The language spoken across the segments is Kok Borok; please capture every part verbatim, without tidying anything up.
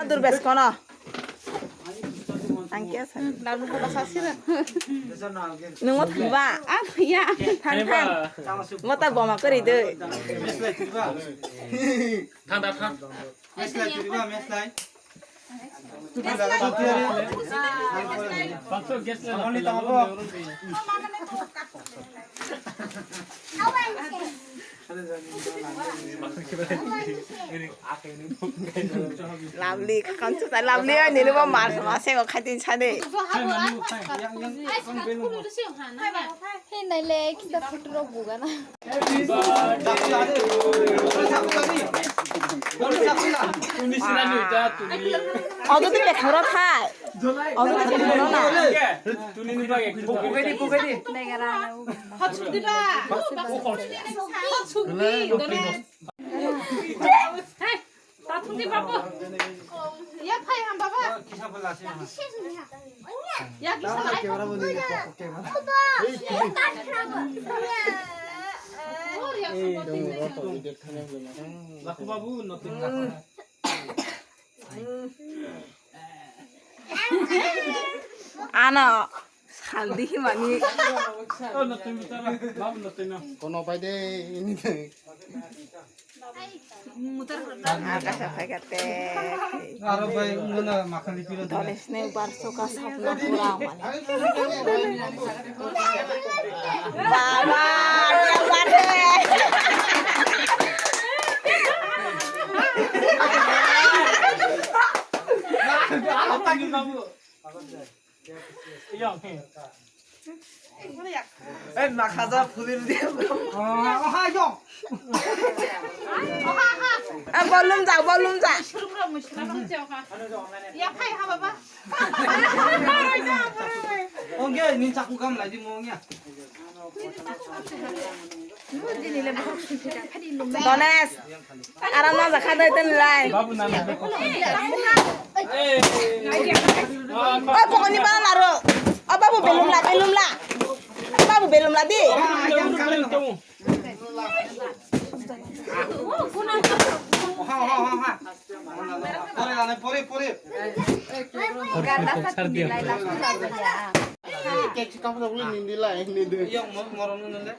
Dur bes kono. Ang kya sa? Lalu ko basa sira. Nung mo thangba? Ah, ya. Thang thang. Mo ta boma kori de. Thang da thang. Meslai, tiriba, meslai. Lovely, kakam chuta lovely, ani rubo mar ma se o khatin sade. Hei, naile, kita photo rok buga na. Odo tu lekha ro thai. Odo tu lekha ro na. Negara. Hachuk di ba. Hachuk di. Hei. Tatung di babu. Ya phai ham baba. Ya kisa lai. Laku babu nothing. Ano. Saldi himani. Kono pai de ini de. Akasa phai kate. Aro bai ungna makhani piro de. Doles ne bar soka sapna pura mani. Baba, dia bade. Aro tangin babu. Eh, makhaja phulir dia. Ah, volume ja, volume ja. Ya phai ha baba. Ongge, ni chaku kam lai di mo ongya. Dones, aram na jakha dai ten lai. Oi, pokoni bana naro. O babu belum la, belum la. Babu belum la di. Oha, oha, oha, oha. Pore lana, pore, pore. Ganda sa tumi lai la. Kek si kamu tak boleh nindi lah, ini deh. Yang mau morong nende.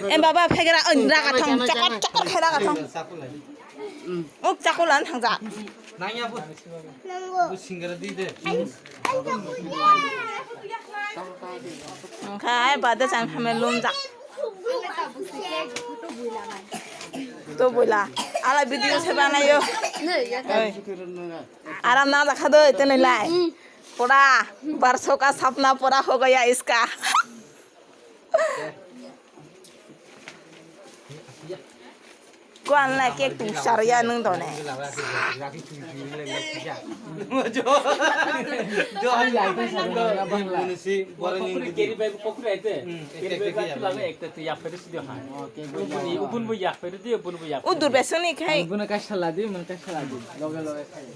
Em baba, phegara, oi, raga thang, chokot, chokot, khai raga thang. Saku lai. Uk, chakulan thang ja. Nangya bu. Bu singara di de. Khai bade chan phame lum ja. To boila. Ala video se banayo. Oi. Aram na jakha doi, tenoi lai. Pura, barso ka sapna pura ho gaya iska. Kuan la kek tu sar ya nung done. Udur besoni khai. Udur besoni khai. Buna kasala di, buna kasala di. Loge loge khai.